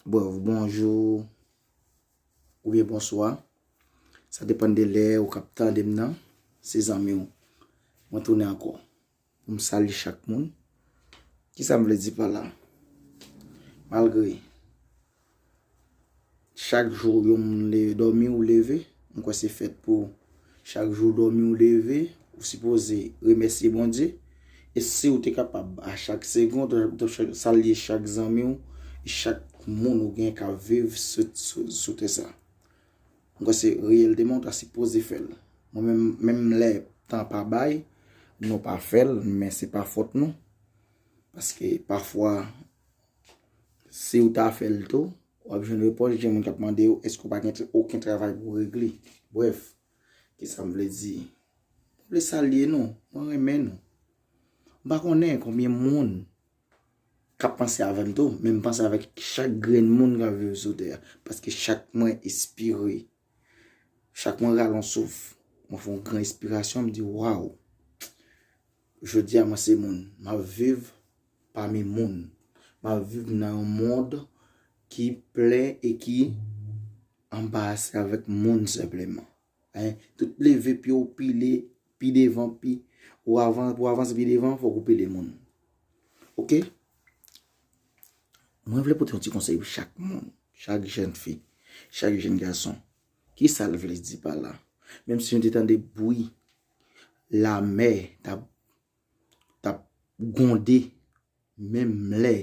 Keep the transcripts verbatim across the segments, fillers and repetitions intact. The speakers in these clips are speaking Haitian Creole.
Bref, bonjou oubyen bonswa. Sa depann de lè ou k ap tande m nan. Se zanmi w. Mwen tounen ankò. Pou m salye chak moun. Kisa m vle di pa la? Malgre chak jou yon moun leve dòmi ou leve, m kwè se fèt pou chak jou dòmi ou leve, ou sipoze remèsye Bondye. E si w te kapab a chak segonn, ou t ap salye chak zanmi w, e chak moun ou gen k ap viv sou, sou, sou tè sa. M kwè se reyèlteman ou ta sipoze fè l. Mwen menm, menm lè tan pa bay, nou pa fè l, men se pa fòt nou. Paske pafwa, si w ta fè l tou, w ap jwenn repwòch, gen moun k ap mande w, èske w pa gen t-, okenn travay pou w regle? Bref, kisa m vle di? M vle salye nou, mwen renmen nou. M pa konnen konbyen moun k ap panse avè m tou, men m panse avèk chak grenn moun k ap viv sou tè a, paske chak mwen espire, chak mwen rale yon souf, mwen fè yon gran espirasyon, m di, waw, jodi a mwen se moun, m ap viv pami moun, m ap viv nan yon mond ki plen e ki anbarase avèk moun senpleman. Hein? Tout leve pye w pile pi devan, pi, ou avan, pou avanse pi devan, fòk ou pile moun. Oke? Mwen vle pote yon ti konsèy pou chak moun, chak jèn fi, chak jèn gason. Kisa l vle di pa la? Menm si nou te tande bri lamè t ap, t ap gwonde, menm lè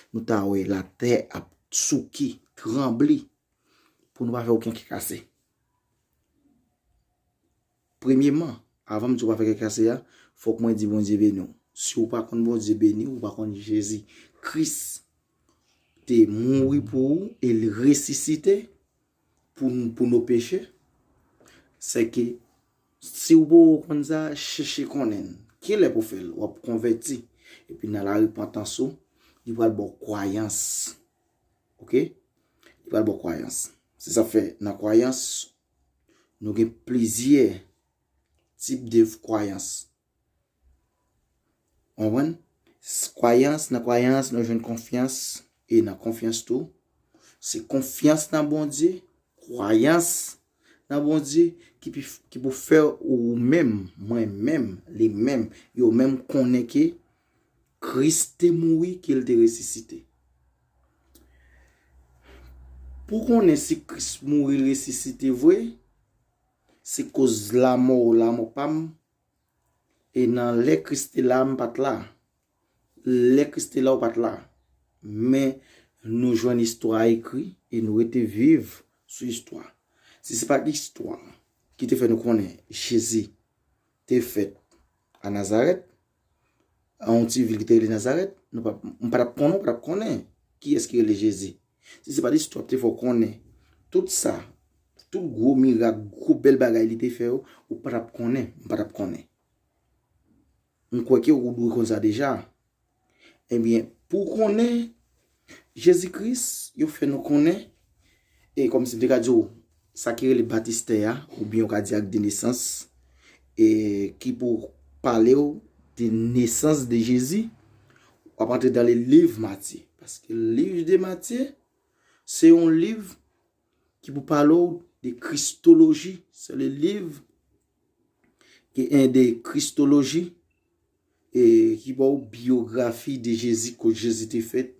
nou ta wè latè ap souke, tranble, pou nou pa fè okenn kè kase. Premyeman, avan m di w pa fè kè kase a, fòk mwen di Bondye beni w. Si w pa konn Bondye beni w, ou pa konn Jezi Kris te mouri pou ou e l resisite pou, pou nou peche, sèke si w poko konn sa, chèche konnen l. Kilè pou fè l? W ap konvèti. Epi nan larepantans ou, li pral ba w kwayans. Oke? Li pral ba w kwayans. Se sa k fè nan kwayans, nou gen plizyè tip de kwayans. Ou konprann? S-, kwayans, nan kwayans, nou jwenn konfyans, e nan konfyans tou, se konfyans nan Bondye, kwayans nan Bondye ki pi, ki pou fè ou menm, mwen menm, li menm, yo menm konnen ke Kris te mouri, ke l te resisite. Pou konnen si Kris mouri, l resisite vre, se koz lanmò w, lanmò pa m, e nan lè Kris te la, m pa t la. Lè Kris te la, ou pa t la. Men nou jwenn istwa ekri e nou rete viv sou istwa. Si se pa t istwa ki te fè nou konnen Jezi te fèt a Nazarèt, a yon ti vil ki te rele Nazarèt, nou pa, m pa t ap konnen, ou pa t ap konnen kiyès ki rele Jezi. Si se pa t istwa te fè w konnen tout sa, tout gwo mirak, gwo bèl bagay li te fè yo, ou pa t ap konnen, m pa t ap konnen. M kwè ke ou dwe konn sa deja. Ebyen, pou w konnen Jezi Kris, yo fè nou konnen, e kòmsi m te ka di w, sa ki rele batistè a, oubyen yo ka di ak de nesans, e ki pou pale w de nesans de Jezi, w ap antre dans le livre Matye. Paske liv de Matye, se yon liv ki pou pale w de kristoloji. Se le livre ki en de kristoloji, e ki ba w biyografi de Jezi, kot Jezi te fèt,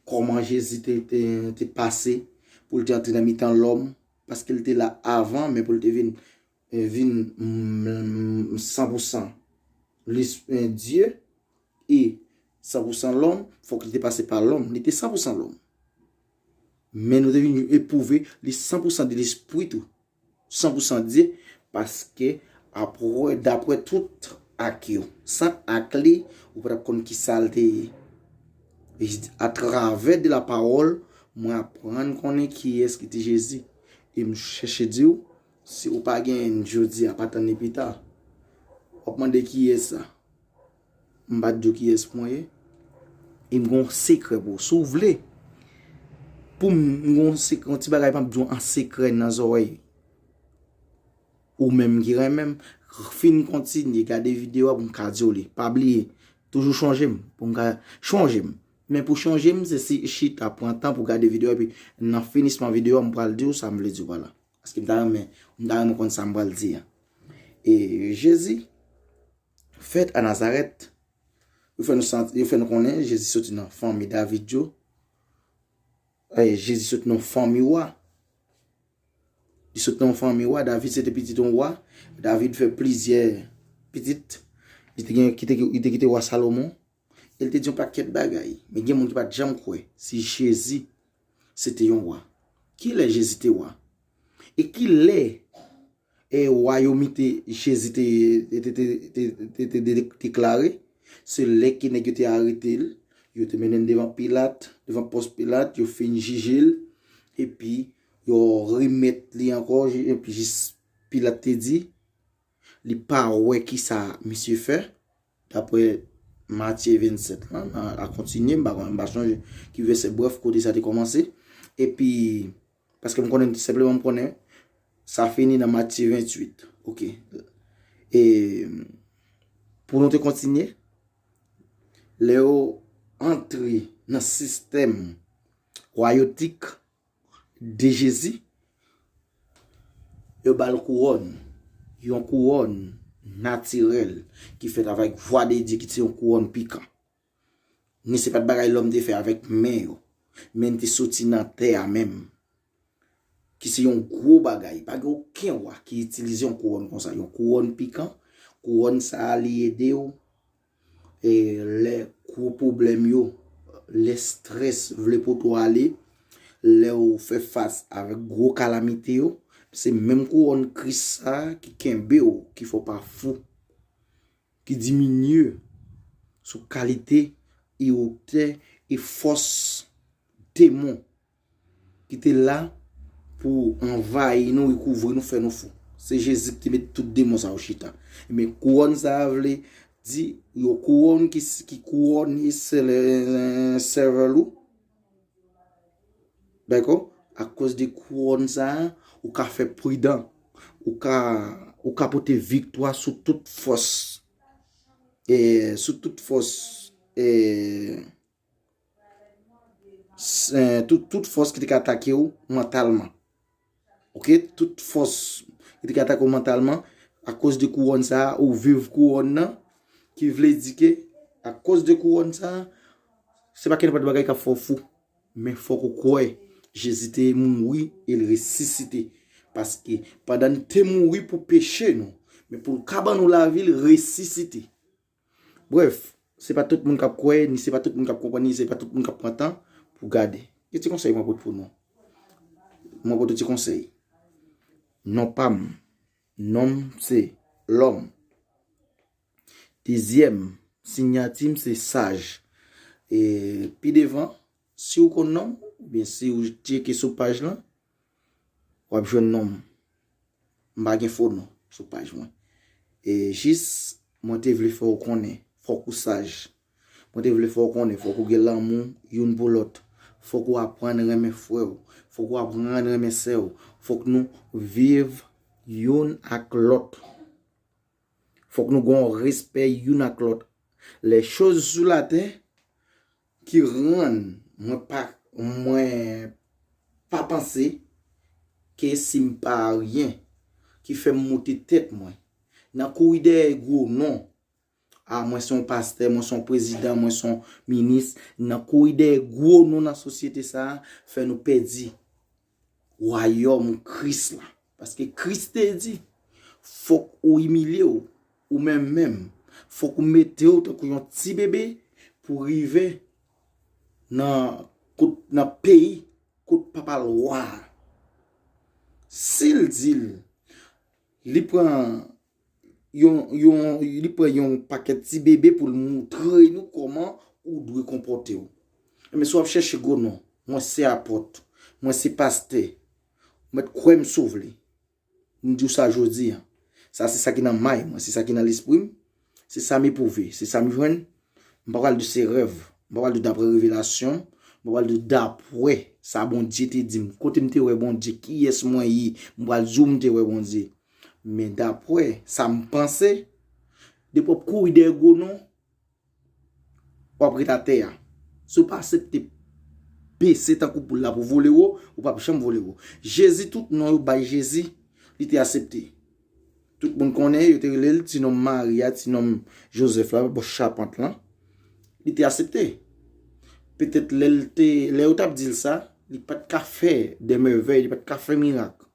kòman Jezi te, te, te pase pou l te antre nan mitan lòm, paske l te la avan, men pou l te vin, e, vin, mm, san pou san lis-, e, Dye, e san pou san lòm, fòk li te pase pa lòm. Li te san pou san lòm. Men nou te vin epwouve li san pou san de lespri tou. San pou san Dye, paske apre, daprè tout ak yo, san ak li, ou pa t ap konn kisa l te ye. E atravè de la pawòl, mwen aprann konnen kiyès ki te Jezi. E m chèche di w, si ou pa genyen l jodi a, pa tann li pita. W ap mande kiyès sa? M pa t di w kiyès mwen ye. E m gen yon sekrè pou w. Si w vle, pou m, m gen yon sekrè, yon ti bagay m ap di w an sekrè nan zòrèy ou menm ki renmen m, fin kontinye gade videyo a pou m ka di w li. Pa bliye, toujou chonje m, pou m ka chonje m. Men pou chonje m, se si chita pran tan pou gade videyo, epi nan finisman videyo a, m pral di w sa m vle di w pa la. Paske m ta renmen, m ta renmen konn sa m pral di a. E Jezi fèt a Nazarèt, yo fè nou santi, yo fè nou konnen Jezi soti nan fanmi David yo. E, Jezi soti nan fanmi wa. Li soti nan yon fanmi wa. David se te pitit yon wa. David fè plizyè pitit. Li te gen, kite, li te kite wa Salomon. E li te di yon pakèt bagay. Men gen moun ki pa t janm kwè si Jezi se te yon wa. Kilè Jezi te wa? E kilè e wayòm te Jezi te, te, te, te, te, te, te de- deklare, se lè ke nèg yo te arete l, yo te mennen l devan Pilat, devan Pons Pilat, yo fin jije l, epi yo remèt li ankò, epi jis Pilat te di, li pa wè kisa misye fè, dapre Matye vennsèt lan, a kontinye, m pa konnen, m pa sonje ki vèsè, brèf, kote sa te kòmanse. Epi, paske m konnen, senpleman m konnen, sa fini nan Matye ventuit. Ok. E, pou nou te kontinye, lè yo antre nan sistèm wayotik de Jezi, yo ba l kouwòn, yon kouwòn natirèl ki fèt avèk vwa de Dye, ki se yon kouwòn pikan. Ni se pa t bagay lòm te fè avèk men yo, men li te soti nan tè a menm, ki se yon gwo bagay. Pa gen okenn wa ki itilize yon kouwòn konsa, yon kouwòn pikan, kouwòn sa a li ede w e lè gwo pwoblèm yo, lè strès vle pote w ale, lè w fè fas avèk gwo kalamite yo, se menm kouwòn Kris sa a ki kenbe w, ki fè w pa fou, ki diminye sou kalite e wotè e fòs demon ki te la pou anvayi nou e kouvri nou, fè nou fou. Se Jezi ki te met tout demon sa yo chita. Men kouwòn sa a vle di yon kouwòn ki, ki kouwòne sèvèl ou. Dakò? Akoz de kouwòn sa a, ou ka fè pridan. Ou ka, ou ka pote viktwa sou tout fòs. E, sou tout fòs. E, s- eh, tout, tout fòs ki te ka atake w mantalman. Ok? Tout fòs ki te ka atake w mantalman, akoz de kouwòn sa a, ou viv kouwòn nan, ki vle di ke, akoz de kouwòn sa a, se pa kenenpòt bagay k ap fè w fou. Men fòk ou kwè Jezi te mouri e l resisite. Paske pandan l te mouri pou peche nou, men pou l ka ban nou lavi, l resisite. Brèf, se pa tout moun k ap kwè, ni se pa tout moun k ap konprann, ni se pa tout moun k ap pran tan pou gade. Gen ti konsèy mwen pote pou nou. Mwen pote ti konsèy. Non pa m. Non m se Lòm. Dezyèm, siyati m se Saj. E pi devan, si w konn non m, oubyen si w tcheke sou paj lan, w ap jwenn non m. M pa gen fo non sou paj mwen. E jis, mwen te vle fè w konnen, fòk ou saj. Mwen te vle fè w konnen, fòk ou gen lanmou youn pou lòt. Fòk ou aprann renmen frè w. Fòk ou aprann renmen sè w. Fòk nou viv youn ak lòt. Fòk nou gen yon respè youn ak lòt. Les choses sou latè ki rann mwen pa, mwen pa panse ke si m pa aryen, ki fè m moute tèt mwen. Nan kouri dèyè gwo non, a, mwen se yon pastè, mwen se yon prezidan, mwen se yon minis, nan kouri dèyè gwo non nan sosyete sa a, fè nou pèdi wayòm Kris la. Paske Kris te di, fòk ou imilye w, ou menm menm, fòk ou mete w tankou yon ti bebe pou rive nan, kot, nan peyi kot papa l wa a. Si l di l, li pran yon, yon, li pran yon pakèt ti bebe pou l moutre nou kòman ou dwe konpòte w. Men si w ap chèche gwo non, mwen se apòt, mwen se pastè, ou mèt kwè m si w vle. M di w sa jodi a. Sa se sa ki nan may mwen, se sa ki nan lespri m, se sa m epwouve, se sa m jwenn. M pa pral di se rèv, m pa pral di dapre revelasyon, m pa pral di dapre sa Bondye te di m, kote m te wè Bondye, kiyès mwen ye, m pral di w m te wè Bondye. Men dapre sa m panse, depi w ap kouri dèyè gwo non, w ap ret atè a. Si w pa aksepte bese tankou poul la pou vole wo, ou p ap janm vole wo. Jezi, tout non yo bay Jezi, li te aksepte. Tout moun konnen, yo te rele l ti nonm Mari a, ti nonm Jozèf la, bòs chapant lan. Li te aksepte. Petèt lè l te, lè yo t ap di l sa, li pa t ka fè de mèvèy, li pa t ka fè mirak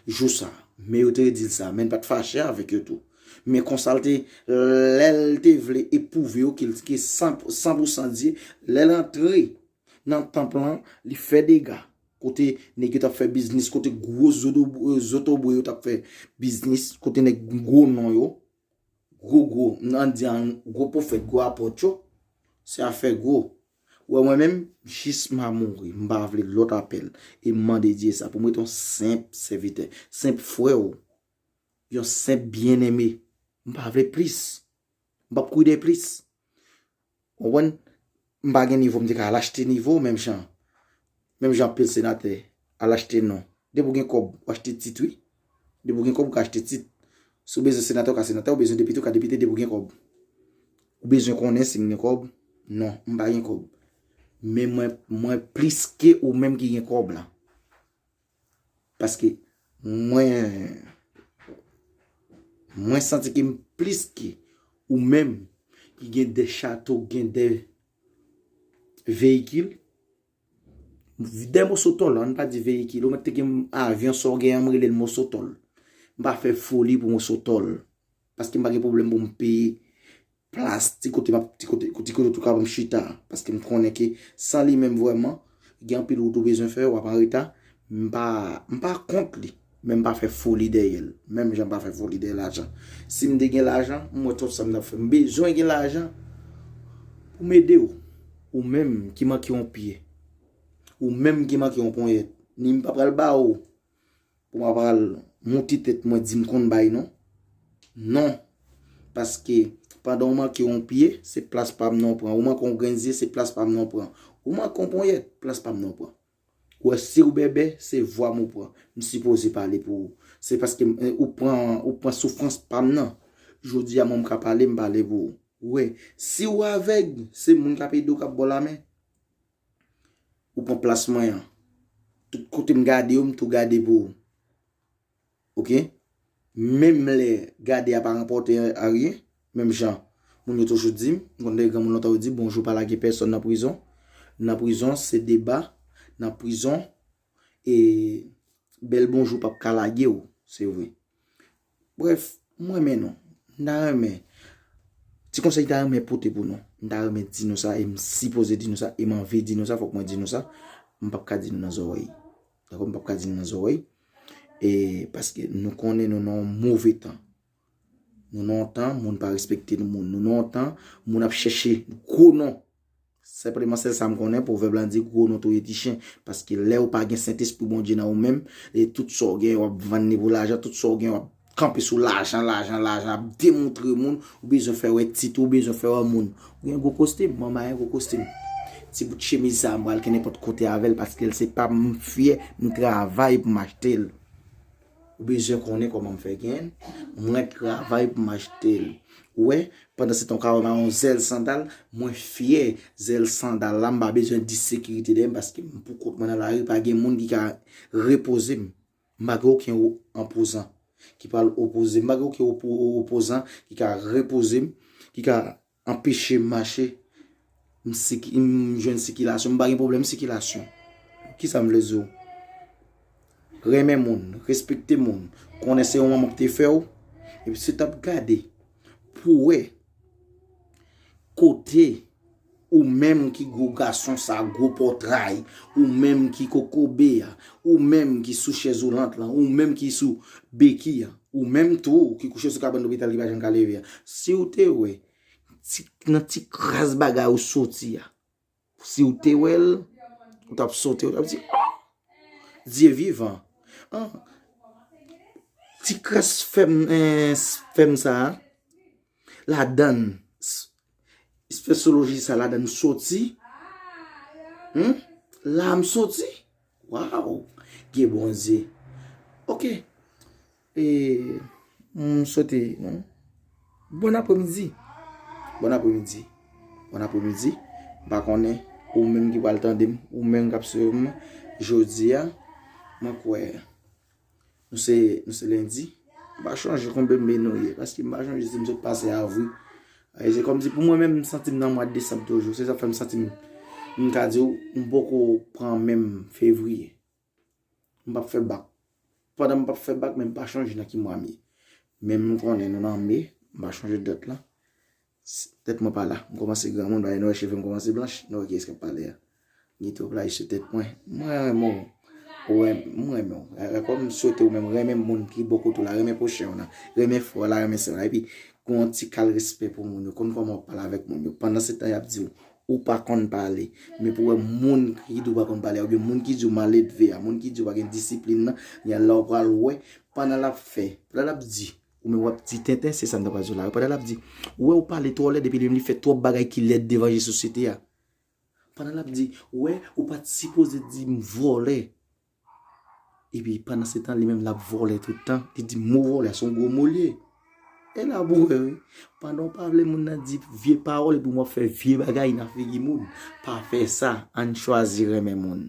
jou sa. Men yo te di l sa, men l pa t fache avèk yo tou. Men konsa l te, lè l te vle epwouve yo ke l te san, san pou san Dye, lè l antre nan tanp lan, li fè dega. Kote nèg yo t ap fè biznis, kote gwo zodo-, zotobwe yo t ap fè biznis, kote nèg gwo non yo, gwo, gwo, n a di an gwo pwofèt, gwo apòt yo, se afè gwo. Ou wè mwen menm, jis m a mouri, m pa vle lòt apèl. E m mande Dye sa pou m ret yon senp sèvitè, senp frè w, yon senp byeneme. M pa vle plis. M p ap kouri dèyè plis. Ou konprann? M pa gen nivo, m te ka al achte nivo, menm jan. Menm jan anpil senatè al achte non. Depi w gen kòb, w achte tit, wi. Depi w gen kòb, ou ka achte tit. Si w bezwen senatè, ou ka senatè, ou bezwen depite, ou ka depite, depi w gen kòb. Ou bezwen konnen si m gen kòb? Non, m pa gen kòb. Men mwen, mwen plis ke ou menm ki gen kòb la. Paske mwen, mwen santi ke m plis ke ou menm ki gen de chato, gen de veyikil. De moso tòl, ann pa di veyikil. Ou mèt te gen avyon, sa w gen an, m rele l moso tòl. M pa fè foli pou moso tòl. Paske m pa gen pwoblèm pou m peye plas, ti kote m ap, ti kote, ti kote tou ka ban m chita. Paske m konnen ke san li menm vrèman, gen anpil wout ou bezwen fè, w ap an reta. M pa, m pa kont li, men m pa fè foli dèyè l. Menm jan m pa fè foli dèyè lajan. Si m te gen lajan, m wè tout sa m t ap fè. M bezwen gen lajan pou m ede w. Ou menm ki manke yon pye. Ou menm ki manke yon ponyèt. Ni m pa pral ba ou pou m ap al moute tèt mwen di m konn bay non. Non. Paske pandan w manke yon pye, se plas pa m nan w pran. Ou manke yon grenn zye, se plas pa m nan w pran. Ou manke yon ponyèt, plas pa m nan w pran. Ou wè, si w bèbè, se vwa m ou pran. M sipoze pale pou ou. Se paske m, eh, ou pran, ou pran soufrans pa m nan. Jodi a, mwen m ka pale, m pale pou ou. Ou wè, si w avèg, se moun k ap ede w k ap ba w lamen. Ou pran plas mwen an. Tout kote m gade yo, m tou gade pou ou. Oke? Menm lè gade a pa ranpòte aryen, menm jan moun yo toujou di m, m konn tande granmoun lontan yo di, bonjou pa lage pèsòn nan prizon. Nan prizon, se deba. Nan prizon, e bèl bonjou p ap ka lage w, se vre. Brèf, m renmen nou. M ta renmen, ti konsèy m ta renmen pote pou nou. M ta renmen di nou sa, e m sipoze di nou sa, e m anvi di nou sa, fòk mwen di nou sa. M p ap ka di nou nan zòrèy. Dakò, m p ap ka di nou nan zòrèy. E paske nou konnen nou nan yon move tan. Nou nan yon tan, moun pa respekte moun. Nou nan yon tan, moun ap chèche gwo non. Senpleman, sèl sa m konnen, pwovèb la di, gwo non touye ti chen. Paske lè ou pa gen Sentespri Bondye nan ou menm, e tout sa w gen, w ap vann li pou lajan, tout sa w gen, w ap kanpe sou lajan, lajan, lajan, ap demontre moun, ou bezwen fè wè tit, ou bezwen fè wè moun. Ou gen gwo kostim, manman gen gwo kostim. Ti bout chemiz sa a, m pral kenbe nenpòt kote avè l, paske l se pa m, m fyè, m travay pou m achte l. Ou bezwen konnen kòman m fè genyen l. Mwen travay pou m achte l. Ou wè, pandan se tan w ka wè m a yon zèl sandal, mwen fyè zèl sandal la, m pa bezwen di sekirite dèyè m paske m pou kont mwen nan lari, pa gen moun ki ka repoze m. M pa gen okenn o-, opozan ki pral opoze m. M pa gen okenn opo-, opozan ki ka repoze m, ki ka anpeche m mache. M siki-, m jwenn sikilasyon. M pa gen pwoblèm sikilasyon. Kisa m vle di w? Renmen moun, respekte moun, konnen se yon manman k te fè w. Epi si w t ap gade pou wè kote ou menm ki gwo gason sa, gwo pòtray, ou menm ki kokobe a, ou menm ki sou chèz oulant lan, ou menm ki sou beki a, ou menm tou ki kouche sou kabann lopital ki pa janm ka leve a. Si w te wè ti, nan ti kras bagay ou soti a, si w te wè l, ou t ap sote, ou t ap di, oh! Dye vivan. Ah, ti kras fèm, eh, fèm sa a, ladann, s-, spesoloji sa ladann soti. Hmm? La m soti. Waw! Gen Bondye. Oke. E, m swete nou bon apremidi. Bon apremidi. Bon apremidi. M pa konnen Ou menm ki pral tande m, ou menm k ap swiv m jodi a, mwen kwè nou se, nou se lendi. M pa chonje konbyen men nou ye, paske m pa chonje si m sot pase avri. E se kòmsi pou mwen menm, m santi m nan mwa desanm toujou. Se sa fè m santi m, m ka di w, m poko pran menm fevriye. M p ap fè bak. Pandan m p ap fè bak, men m pa chonje nan ki mwa m ye. Men m konnen nou nan me, m pa chonje dat la. Tèt mwen pa la. M kòmanse granmoun, bagay nou wè cheve m kòmanse blanch, nou wè kiyès k ap pale a. Gen twòp laj sou tèt mwen. Mwen renmen w. Ou renmen, mwen renmen w. Kòm m swete ou menm renmen moun ki bò kote w la, renmen pwochen w nan, renmen frè w la, renmen sè w la. Epi, gen yon ti kal respè pou moun yo. Konn kòman w ap pale avèk moun yo. Pandan se tan y ap di w, ou pa konn pale. Men pou wè moun ki di w pa konn pale, oubyen moun ki di w maledve a, moun ki di w pa gen disiplin nan, gen la w pral wè, pandan l ap fè, pandan l ap di, ou menm w ap di tenten, se sa m ta pral di w la. Pandan l ap di, ou wè ou pale twò lèd, epi li menm li fè twòp bagay ki lèd devan je sosyete a. Pandan l ap di, ou wè, ou pa t sipoze di m vòlè. Epi pandan se tan, li menm l ap vòlè tout tan. Li di mo vòlè, se yon gwo mo l ye. E la pou wè, wi. Pandan w pa vle moun nan di vye pawòl, epi w ap fè vye bagay nan figi moun. Pa fè sa. Ann chwazi renmen moun.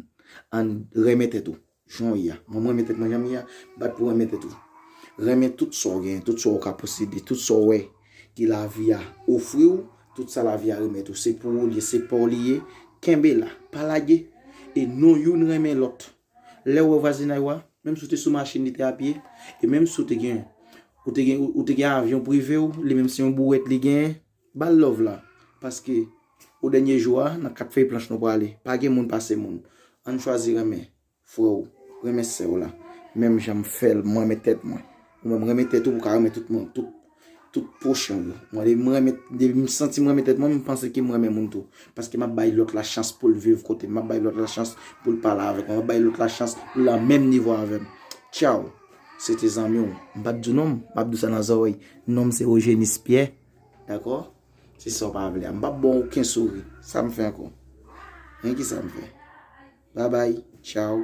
Ann renmen tèt ou. Jan w ye a. Mwen, m renmen tèt mwen, jan m ye a. Bat pou renmen tèt ou. Renmen tout sa w genyen, tout sa w ka posede, tout sa w wè ki lavi a ofri w, tout sa lavi a remèt ou. Se pou ou li ye, se pa w li ye. Kenbe la. Pa lage. E nou youn renmen lòt. Lè w wè vwazinay ou a, menm si w te sou machin, li te a pye, e menm si w te gen, ou te gen, ou te gen avyon prive w, li menm se yon bouwèt li genyen, ba l love la. Paske, o dènye jou a, nan kat fèy planch nou prale. Pa gen moun pase moun. Ann chwazi renmen frè w, renmen sè w la. Menm jan m fè l, m renmen tèt mwen. Ou menm renmen tèt ou, pou w ka renmen tout moun, tout, tout pwochen w yo. Mwen, depi m renmen, depi m santi m renmen tèt mwen, m panse ke m renmen moun tou. Paske m ap bay lòt la chans pou l viv kote m, m ap bay lòt la chans pou l pale avèk mwen, m ap bay lòt la chans pou l nan menm nivo avè m. Tchaw! Se te zanmi w. M pa t di w non m, m ap di w sa nan zòrèy. Non m se Ojenis Pyè. Dakò? Se sa w pa vle a. M p ap ba w okenn souri. Sa m fè ankò? Enki sa m fè? Babay. Tchaw.